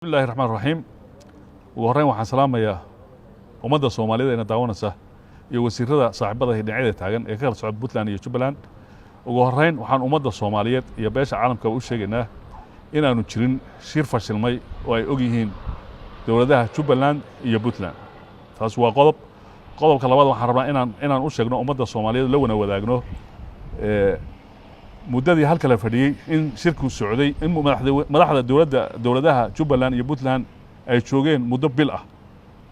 Bismillahi raxmaan raxiim. Ugu horreyn waxaan salaamayaa ummadda Soomaaliyed eena daawanaysa iyo wasiirada saaxiibada dhinacyada taagan ee ka kala socda Puntland iyo Jubbaland. Ugu horreyn waxaan ummadda Soomaaliyeed iyo beesha caalamkaba u sheegaynaa inaanu jirin shir fashilmay oo ay og yihiin dowladaha Jubbaland iyo Puntland. Taas waa qodob. Qodobka labaad, waxaan rabnaa inaan u sheegno ummadda Soomaaliyeed, la wana wadaagno muddadii halka la fadhiyey in shirku socday, in madaxda dowladda, dowladaha Jubbaland iyo Puntland ay joogeen muddo bil ah,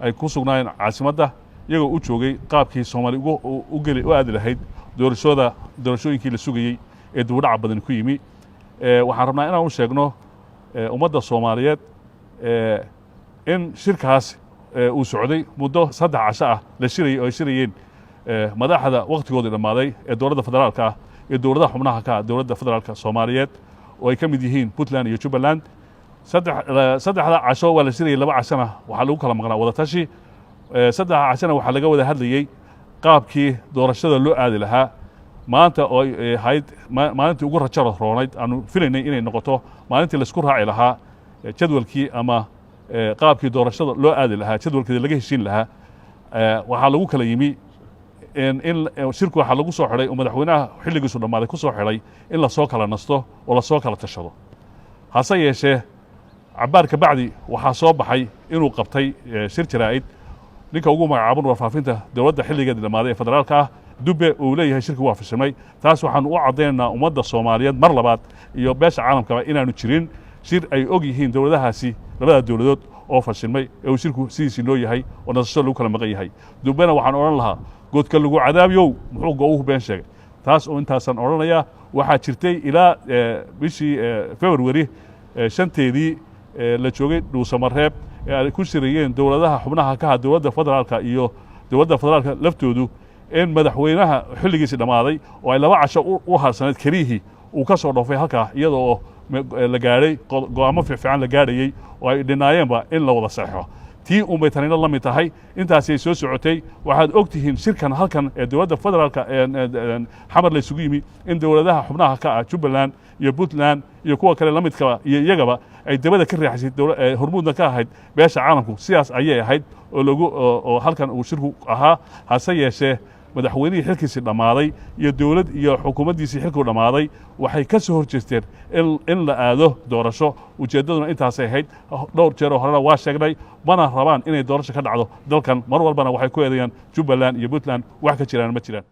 ay ku sugnaayeen caasimadda, iyagoo u joogay qaabkii Soomaali u geli u aadi lahayd doorashooda, doorashooyinkii la sugayey ee dibudhaca badan ku yimi. Waxaan rabnaa inaan u sheegno ummadda Soomaaliyeed in shirkaas uu socday muddo 3 casho ah, la shirayey oo ay shirayeen madaxda wakhtigoodii dhammaaday ee dowladda federaalka ah iyo dowladaha xubnaha ka ah dowladda federaalka Soomaaliyeed oo ay ka mid yihiin Puntland iyo Jubbaland. Saddexda casho waa la shirayey, 2 cashona waxaa lagu kala maqnaa wadatashi. Saddexda cashona waxaa laga wada hadlayey qaabkii doorashada loo aadi lahaa. Maanta oo ay ahayd maalintii ugu rajada roonayd, aanu filaynay inay noqoto maalintii laisku raaci lahaa jadwalkii ama qaabkii doorashada loo aadi lahaa, jadwalkeeda laga heshiin lahaa, waxaa lagu kala yimi in shirku waxaa lagu soo xidhay oo madaxweynaha xilligiisu dhammaaday ku soo xidhay in lasoo kala nasto oo lasoo kala tashado. Hase yeeshee, cabbaar ka bacdi waxaa soo baxay inuu qabtay shir jaraa'id ninka ugu magacaaban warfaafinta dowladda xilligeedii dhammaaday ee federaalka ah, Dubbe, uu leeyahay shirki waa fashilmay. Taas waxaanu u caddaynaynaa ummadda Soomaaliyeed mar labaad iyo beesha caalamkaba inaanu jirin shir ay og yihiin dowladahaasi, labada dowladood, oo fashilmay, ee uu shirku sidiisii noo yahay oo nasasho lagu kala maqan yahay. Dubbena waxaan odhan lahaa, godka lagu cadaabiyow, muxuu go-uhu been sheegay? Taas oo intaasaan odhanayaa. Waxaa jirtay ilaa bishii February 5-teedii la joogay Dhuusamareeb ee ay ku shirayeen dowladaha xubnaha ka ah dowladda federaalka iyo dowladda federaalka laftoodu, in madaxweynaha xilligiisi dhammaaday oo ay 2 casho u harsanayd keliyihii uu ka soo dhoofay halkaa, iyadoo oo la gaadhay go'aamo fiican la gaadhayey oo ay dhinaayeenba in la wada saxeixo. Tii unbay tanina la mid tahay. Intaasi ay soo socotay. Waxaad og tihiin shirkan halkan ee dowladda federaalka Xamar la isugu yimi in dowladaha xubnaha ka ah Jubbaland iyo Puntland iyo kuwa kale la midkaba iyo iyagaba ay dabada ka riixaysay, hormuudna ka ahayd beesha caalamku. Sidaas ayay ahayd oo lagu oo halkan uu shirku ahaa. Hase yeeshee, madaxweynihii xilkiisii dhammaaday iyo dowlad iyo xukuumaddiisii xilkuu dhammaaday waxay ka soo horjeesteen in la aado doorasho. Ujeeddaduna intaasay ahayd. Dhowr jeeroo horena waa sheegnay, mana rabaan inay doorasho ka dhacdo dalkan. Mar walbana waxay ku eedeeyaan Jubbaland iyo Puntland. Wax ka jiraan ma jiraan.